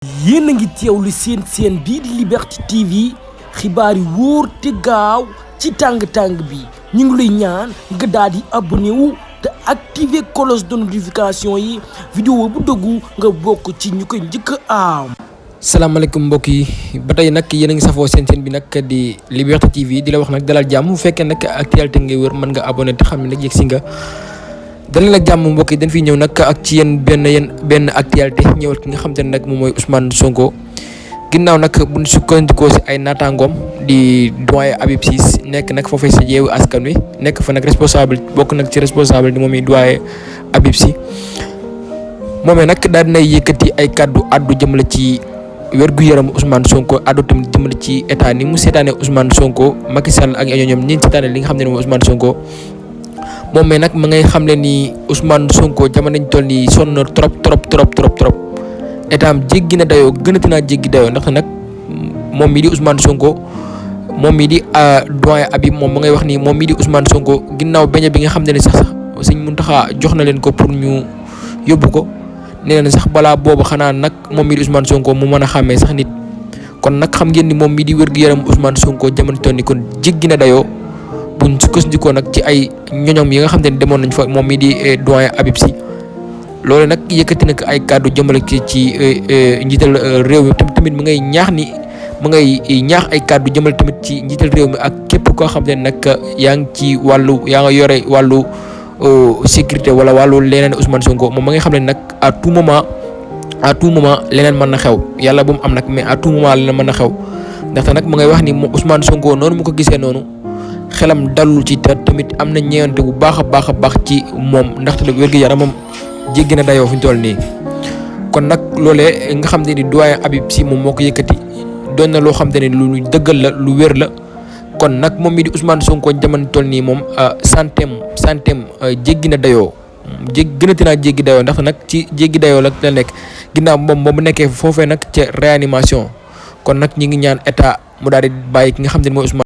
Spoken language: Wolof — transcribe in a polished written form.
yéen a ngi teewlu seen bii di Liberté TV xibaar yi wóor te gaaw ci tàng-tàng bi ñu ngi lay ñaan nga daal di abonné wu te activer cloche de notification yi vidéo bu dëggu nga bokk ci ñu koy njëkk a am. salaamaaleykum mbokk yi ba tey nag yéen a ngi safoo seen bi nag di Liberté TV di la wax nag dalal jàmm bu fekkee nag actualité ngay wër mën nga abonné te xam ne nag yegg si nga. dalal ak jàmm mbokk yi dañ fiy ñëw nag ak ci benn actualité ñëwal ki nga xam te ne nag moom mooy Ousmane Sonko ginnaaw nag buñ sukkandikoo si ay naataangoom di doyen Habib Sy nekk nag foofee si Yewwi Askan Wi nekk fa nag responsable bokk nag ci responsable di moom i doyen Habib Sy moomee nag daal dinay yëkkati ay kaddu addu jëmale ci wér-gu-yaram Ousmane Sonko addu tamit jëmale ci état ni mu seetaane Ousmane Sonko Macky Sall ak ñoom ñi seetaane li nga xam ne moom Ousmane Sonko moom mais nag ma ngay xam le ni Ousmane Sonko jamono ñu toll nii sonn na trop état am jéggi na dayoo gënati naa jéggi dayoo ndaxte nag moom mii di Ousmane Sonko moom mii di doyen Habib moom ma ngay wax ni moom mii di Ousmane Sonko ginnaaw beñe bi nga xam ne sax Sëñ Mountakha jox na leen ko pour ñu yóbbu ko nee na sax balaa boobu xanaa nag moom mii di Ousmane Sonko mu mën a xàmmee sax nit kon nag xam ngeen ni moom mii di wér-gu-yaram Ousmane Sonko jamono toll nii kon jéggi na dayoo. buñ sukkandikoo nag ci ay ñoñom yi nga xam ne demoon nañ fa moom mii di doyen Habib Sy loolu nag yëkkati nag ay kàddu jëmale ci njiital réew mi tamit mu ngay ñaax ay kàddu jëmale tamit ci njiital réew mi ak képp koo xam ne nag yaa ngi ci wàllu yaa nga yore wàllu sécurité wala wàllu leneen Ousmane Sonko moom ma nga xam ne nag à tout moment leneen mën na xew yàlla bu mu am nag mais à tout moment leneen mën na xew ndaxte nag mu ngay wax ni Ousmane Sonko noonu mu ko gisee noonu. xelam dalul ci tamit am na ñeewante bu baax a baax ci moom ndaxte la wér-gu-yaramam jéggi na dayoo fu ñu toll nii kon nag loolee nga xam ne ni doyen Habib Sy moom moo ko yëkkati doon na loo xam ne lu dëggal la lu wér la kon nag moom mii di Ousmane Sonko jamono toll nii moom santeem jéggi na dayoo gënati naa jéggi dayoo ndaxte nag ci jéggi dayoo la nekk ginnaaw moom bu nekkee foofee nag ca réanimation kon nag ñi ngi ñaan état mu daal di bàyyi ki nga xam ne mooy Ousmane